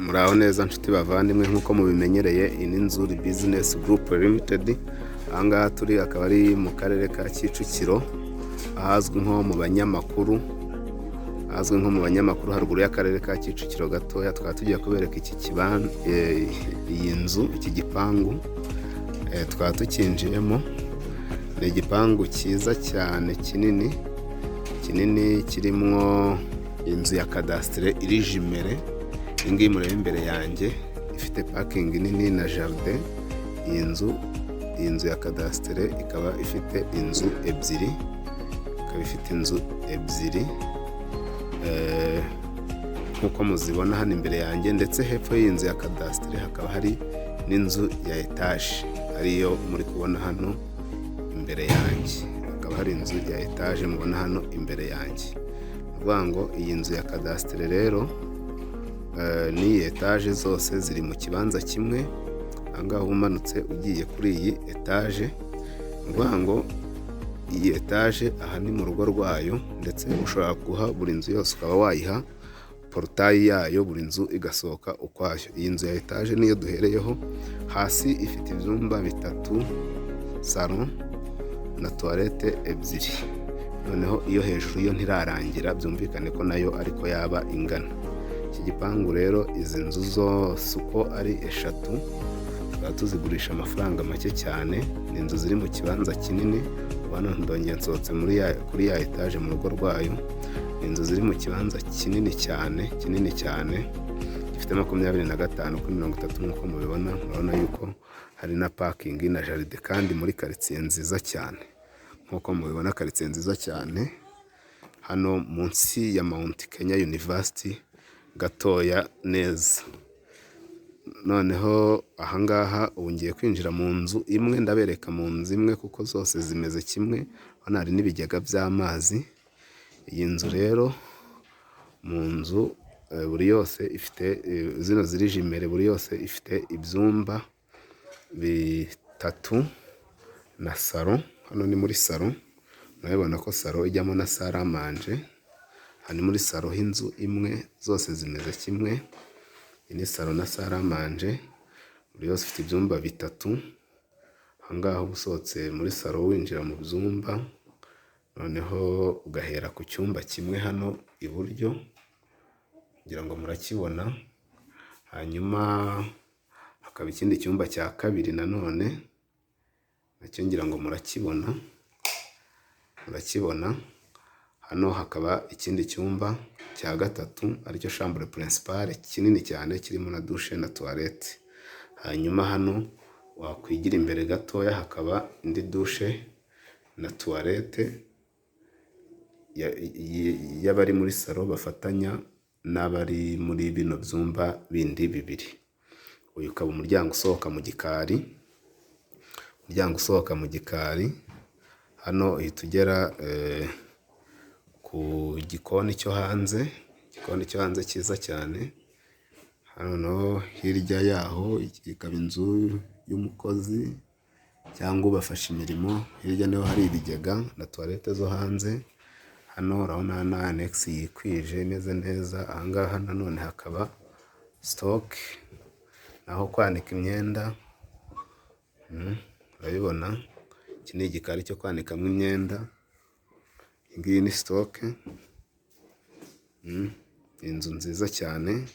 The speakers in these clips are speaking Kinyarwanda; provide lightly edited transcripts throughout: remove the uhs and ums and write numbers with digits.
Muraho neza nshuti bavandimwe, nk'uko mubimenyereye iyi ni Nzuri Business Group Limited. Aha ngaha turi akaba ari mu karere ka Kicukiro, ahazwi nko mu banyamakuru, ahazwi nko mu banyamakuru, haruguru y'akarere ka Kicukiro gatoya. Tukaba tugiye kubereka iki kibanza, iyi nzu, iki gipangu. Tukaba tukinjiyemo. Ni igipangu cyiza cyane, kinini kinini, kirimo inzu ya kadasitere iri jumelée. Iyi ngiyi mureba imbere yanjye ifite parking nini na jardin. Iyi nzu ya kadasitere ikaba ifite inzu ebyiri, ikaba ifite inzu ebyiri nk'uko muzibona hano imbere yanjye. Ndetse hepfo y'iyi nzu ya kadasitere hakaba hari n'inzu ya etaje, ariyo muri kubona hano imbere yanjye. Hakaba hari inzu ya etaje mubona hano imbere yanjye. Ni ukuvuga ngo iyi nzu ya kadasitere rero n'iyi etaje zose ziri mu kibanza kimwe. Aha ngaha umanutse ugiye kuri iyi etaje, ni ukuvuga ngo iyi etaje aha ni mu rugo rwayo, ndetse ushobora guha buri nzu yose, ukaba wayiha portail yayo, buri nzu igasohoka ukwayo. Iyi nzu ya etaje niyo duhereyeho. Hasi ifite ibyumba bitatu, salon na toilette ebyiri. Noneho iyo hejuru yo ntirarangira, byumvikane ko nayo ariko yaba ingana. Iki gipangu rero, izi nzu zose uko ari eshatu, tukaba tuzigurisha amafaranga make cyane. Ni inzu ziri mu kibanza kinini. Hano ndongeye nsohotse kuri ya etaje mu rugo rwayo. Ni inzu ziri mu kibanza kinini cyane, kinini cyane, gifite 25 kuri 30 nk'uko mubibona. Murabona yuko hari na parking na jardin, kandi muri karitsiye nziza cyane nk'uko mubibona, karitsiye nziza cyane, hano munsi ya Mount Kenya University gatoya neza. Noneho ahangaha ubu ngiye kwinjira mu nzu imwe, ndabereka mu nzu imwe kuko zose zimeze kimwe. Hano hari n'ibigega by'amazi. Iyi nzu rero, mu nzu buri yose ifite, zino ziri jumelée, buri yose ifite ibyumba bitatu na salon. Hano ni muri salon, murabibona ko salon ijyamo na salle à manger. Aha ni muri salon h'inzu imwe, zose zimeze kimwe. Iyi ni salon na salle à manger, buri yose ifite ibyumba bitatu. Aha ngaha uba usohotse muri salon winjira mu byumba, noneho ugahera ku cyumba kimwe hano iburyo, ngira ngo murakibona. Hanyuma hakaba ikindi cyumba cya kabiri nanone, nacyo ngira ngo murakibona, murakibona. Hano hakaba ikindi cyumba cya gatatu, aricyo chambre principale, kinini cyane, kirimo na douche na toilette. Hanyuma hano wakwigira imbere gatoya hakaba indi douche na toilette y'abari muri salon bafatanya n'abari muri bino byumba bindi bibiri. Uyu ukaba umuryango usohoka mu gikari, umuryango usohoka mu gikari. Hano uhita ugera ku gikoni cyo hanze, igikoni cyo hanze cyiza cyane. Hano hirya yaho ikaba inzu y'umukozi cyangwa ubafasha imirimo. Hirya niho hari ibigega na toilette zo hanze. Hano urabona na annexe yikwije, imeze neza. Aha ngaha nanone hakaba stock, aho kwanika imyenda, urabibona. Iki ni igikari cyo kwanikamo imyenda, iyi ngiyi ni stock. Inzu nziza cyane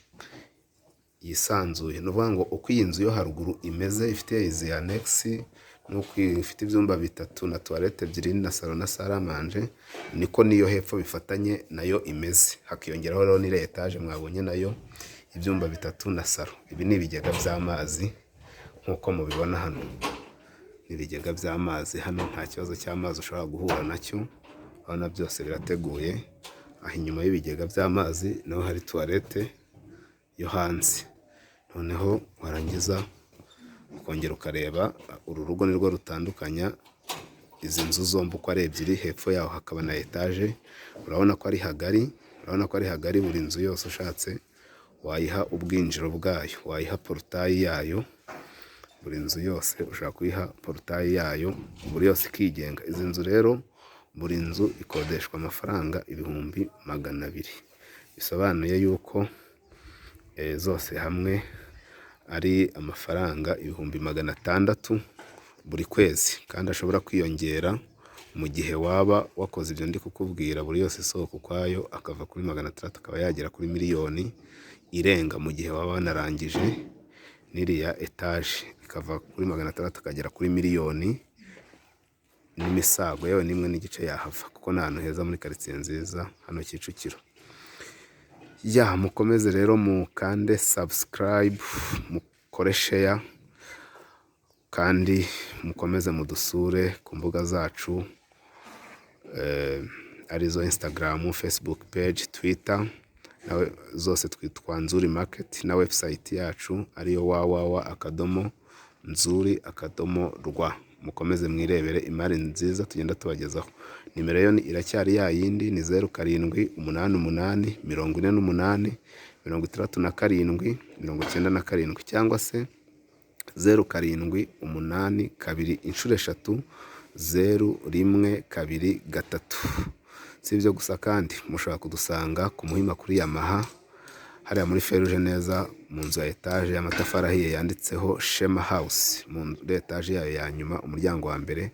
yisanzuye. Ni ukuvuga ngo uko iyi nzu yo haruguru imeze, ifite izi annexe, n'uko ifite ibyumba bitatu na toilette ebyiri na salon na salle à manger, niko n'iyo hepfo bifatanye nayo imeze. Hakiyongeraho rero n'iriya etaje mwabonye nayo ibyumba bitatu na salon. Ibi ni ibigega by'amazi nk'uko mubibona hano. Ni ibigega by'amazi hano, nta kibazo cy'amazi ushobora guhura nacyo, urabona byose birateguye. Aho inyuma y'ibigega by'amazi naho hari toilette yo hanze. Noneho warangiza ukongera ukareba uru rugo, nirwo rutandukanya izi nzu zombi uko ari ebyiri. Hepfo yaho hakaba na etaje. Urabona ko ari hagari, urabona ko ari hagari. Buri nzu yose ushatse wayiha ubwinjiro bwayo, wayiha portail yayo. Buri nzu yose ushobora kuyiha portail yayo, buri yose ikigenga. Izi nzu rero, buri nzu ikodeshwa amafaranga 200,000, bisobanuye yuko zose hamwe ari amafaranga 600,000 buri kwezi, kandi ashobora kwiyongera mu gihe waba wakoze ibyo ndi kukubwira, buri yose isohoka ukwayo, akava kuri 600 akaba yagera kuri miliyoni irenga, mu gihe waba wanarangije n'iriya etaje ikava kuri 600 akagera kuri miliyoni n'imisago, yewe n'imwe n'igice yahava, kuko ni ahantu heza muri karitsiye nziza hano Kicukiro. Ya, mukomeze rero mukande subscribe, mukore share, kandi mukomeze mudusure ku mbuga zacu arizo Instagram, Facebook page, Twitter, nawe zose twitwa Nzuri Market, na website yacu ariyo www.nzuri.rw. Mukomeze mwirebere imari nziza tugenda tubagezaho. Nimero yo iracyari ya yindi, ni 0788 48 67 97, cyangwa se 0782 001 23. Si ibyo gusa kandi, mushobora kudusanga ku Muhima kuri Yamaha, hariya muri feruje neza, mu nzu ya etaje y'amatafari ahiye yanditseho Shema House, muri etaje yayo ya nyuma, umuryango wa mbere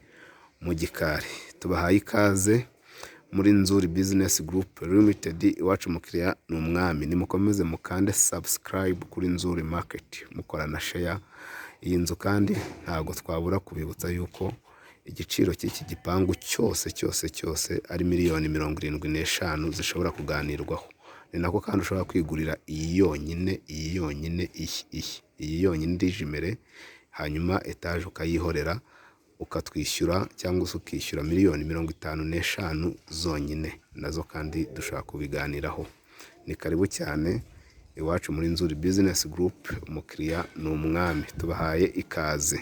mu gikari. Tubahaye ikaze muri Nzuri Business Group Limited. Iwacu umukiriya ni umwami. Nimukomeze mukande subscribe kuri Nzuri Market, mukora na share. Iyi nzu kandi ntabwo twabura kubibutsa yuko igiciro cy'iki gipangu cyose cyose cyose ari miliyoni 75 zishobora kuganirwaho. Ni nako kandi ushobora kwigurira iyi yonyine, iyi yonyine, iyi yonyine iri jumelé, hanyuma etaje ukayihorera, ukatwishyura cyangwa se ukishyura miliyoni 55 zonyine, nazo kandi dushobora kubiganiraho. Ni karibu cyane iwacu muri Nzuri Business Group, umukiriya ni umwami. Tubahaye ikaze.